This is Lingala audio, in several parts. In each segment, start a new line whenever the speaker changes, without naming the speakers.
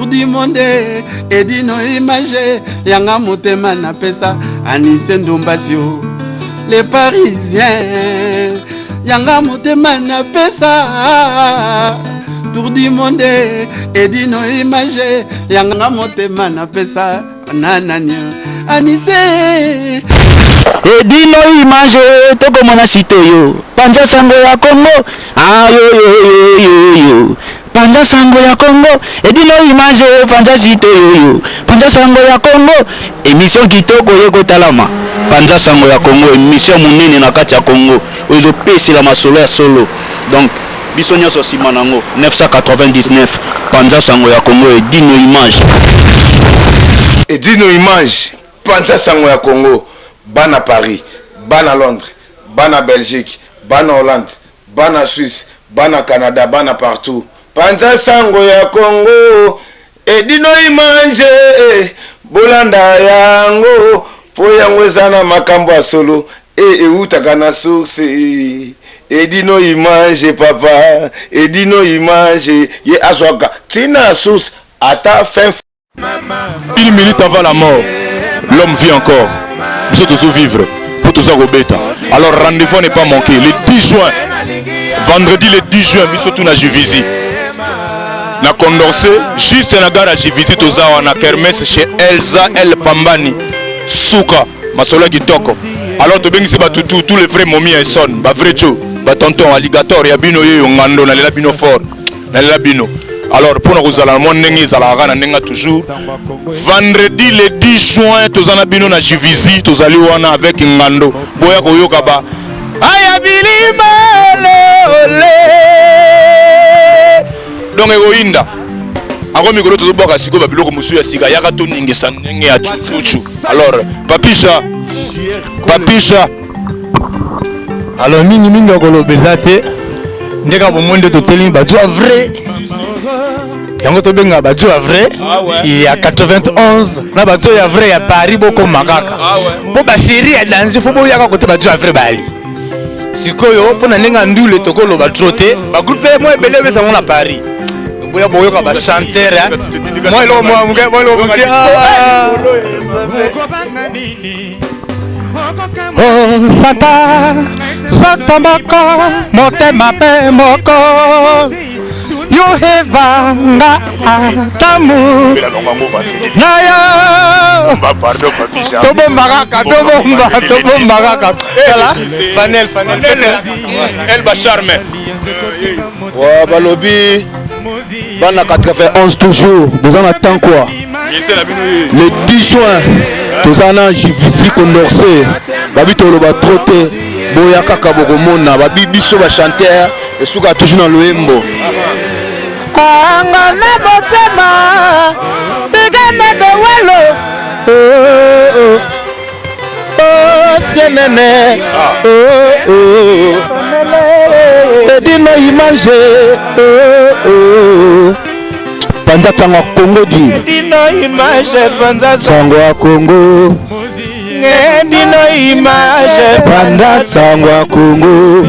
Tour du monde edino image yanga motema napesa Anise Ndombasio le Parisien yanga motema napesa Tour du monde edino image yanga motema napesa nanani Anise
Edino image tokomona site oyo panza sango ya Congo ayoyoyoyoyo panza sango ya Congo edino image panza site oyo panza sango ya Congo émission kitoko ye kotalama panza sango ya Congo émission monene na kati ya Congo oyo ezopesela masolo ya solo donc biso nyonso nsima nango 999 panza sango ya Congo edino image.
Edino image panza sango ya Congo bana Paris bana Londres bana Belgique bana Hollande bana Suisse bana Canada bana partout panza sango ya Congo edino image bolanda yango po yango eza na makambo ya solo e eutaka na source edino image papa edino image ye azwaka ntina ya source ata fin.
Une minute avant la mort, l'homme vit encore. Biso tozo vivre po toza kobeta. Alors rendez-vous n'est pas manqué. Le 10 juin, vendredi le 10 juin, biso tout na Juvisy. Na Condorcet, juste na gare ya Juvisy toza wana kermesse chez Elsa El Pambani. Suka masolo ya kitoko. Alors tobengisi bato tout, tous les vrais momi ya Essonne, ba vrai Joe, ba tonton alligator ya bino yeyo ngando nalela bino fort. Nalela bino. Alors pona kozala na mwa ndenge ezalaka kaka na ndenge toujours vendredi le 10 juin toza na bino na Juvisy tozali wana avec ngando boya koyoka ba aya bilima ole donc ekoyinda ako mikolo tozobwaka sikoyo babiloko mosusu ya sika yaka toningisa ndenge ya chuchuchu alors papisha papisha.
Alors mingi mingi ya koloba eza te nde kaka bomoi nde totelemi bajo ya vrai yango tobengaka bajo ya vrai ya 91 na bajo ya vrai ya Paris bokoma kaka mpo basheri ya danger fo boyaka kote bajo ya vrai bali sikoyo mpo na ndenge ya ndule tokoloba trop te bagroupe mwa ebele ebeta yango na Paris boya boyoka bachanteur mwa eloko mwa moke mwa eloko moke. Oh, Santa, Santa moko, motema pe moko. Yo heva nga atamu na yo. Tobomba kaka, tobomba, tobomba kaka. Tala, panel, panel.
Elba Charme.
Ouais, balobi bana 91 toujours boza na temps quoi. Le 10 juin toza na Juvisy Condorcet babi toloba trop te boya kaka bokomona babi biso ba chanteur esuka toujours na loyembo.
Anga na motema bigana de welo oh, oh.
Oh, sienene oh, oh. Edino image oh, oh. Panza sango ya Congo di
Edino image panza
sango ya Congo
Edino image
panza sango ya Congo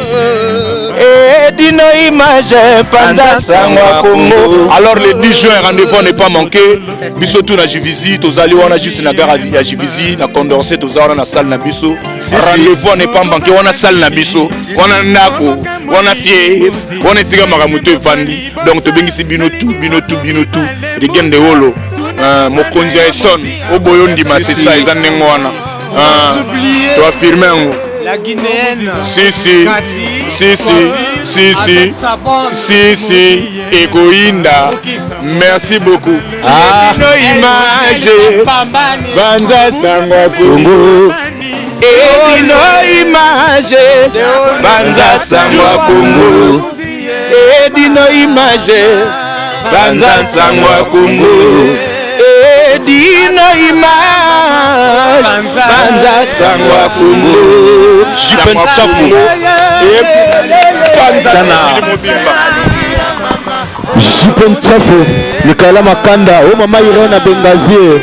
Edino image panza sango ya Congo.
Alors le 10 juin rendez-vous n'est pas manqué biso tout na Juvisy tozali wana juste na gare ya Juvisy na Condorcet toza wana na salle na biso rendez-vous n'est pas manqué wana salle na biso wana ndako wana fief wana esika makambo to evandi donc tobengisi bino tout bino tout bino tout Rigen de Wolo mokonzi ya Essonne oboyo ndima c'est ça eza ndenge wana to affirme yango.
La Guinéenne.
Si si si si si si si si ekoyinda merci beaucoup.
Ah.
Edino image banza sango ya
Congo
Edino image
banza sango ya Congo
Edino image
banza sango ya Congo
Edino image
banza sango ya Congo Jupen Chafu Tana Jupen Chafu Mikala Makanda o mama Irène à Benghazi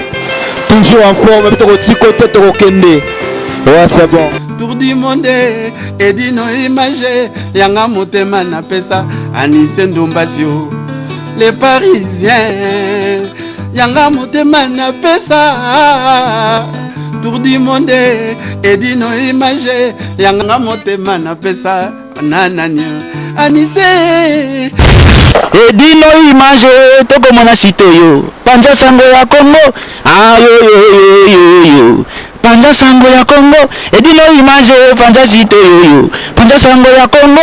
toujours en forme toko tiko te toko kende ouais c'est bon.
Tour du monde edino image yanga motema napesa Anise Ndombasio le Parisien. Yanga motema napesa tour du monde edino image yanga motema napesa nanani anise.
Edino image tokomona site oyo panza sango ya Congo ayoyoyoyoyo panza sango ya Congo edino image panza site oyo panza sango ya Congo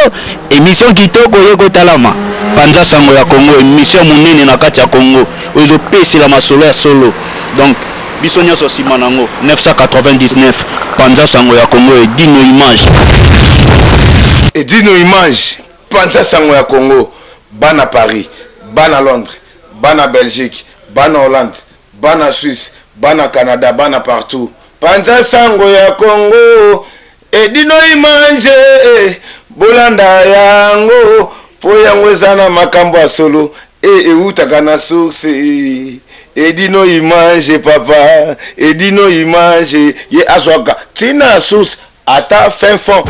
émission kitoko ye kotalama panza sango ya Congo émission monene na kati ya Congo oyo ezopesela masolo ya solo. Donc biso nyonso nsima nango 999 panza sango ya Congo edino image.
Edino image, panza sango ya Congo. Bana Paris, bana Londres, bana Belgique, bana Hollande, bana Suisse, bana Canada, bana partout, panza sango ya Congo edino image, bolanda yango mpo yango eza na makambo ya solo e eutaka na source. Edino image, papa edino image ye azwaka ntina ya source ata fin fond.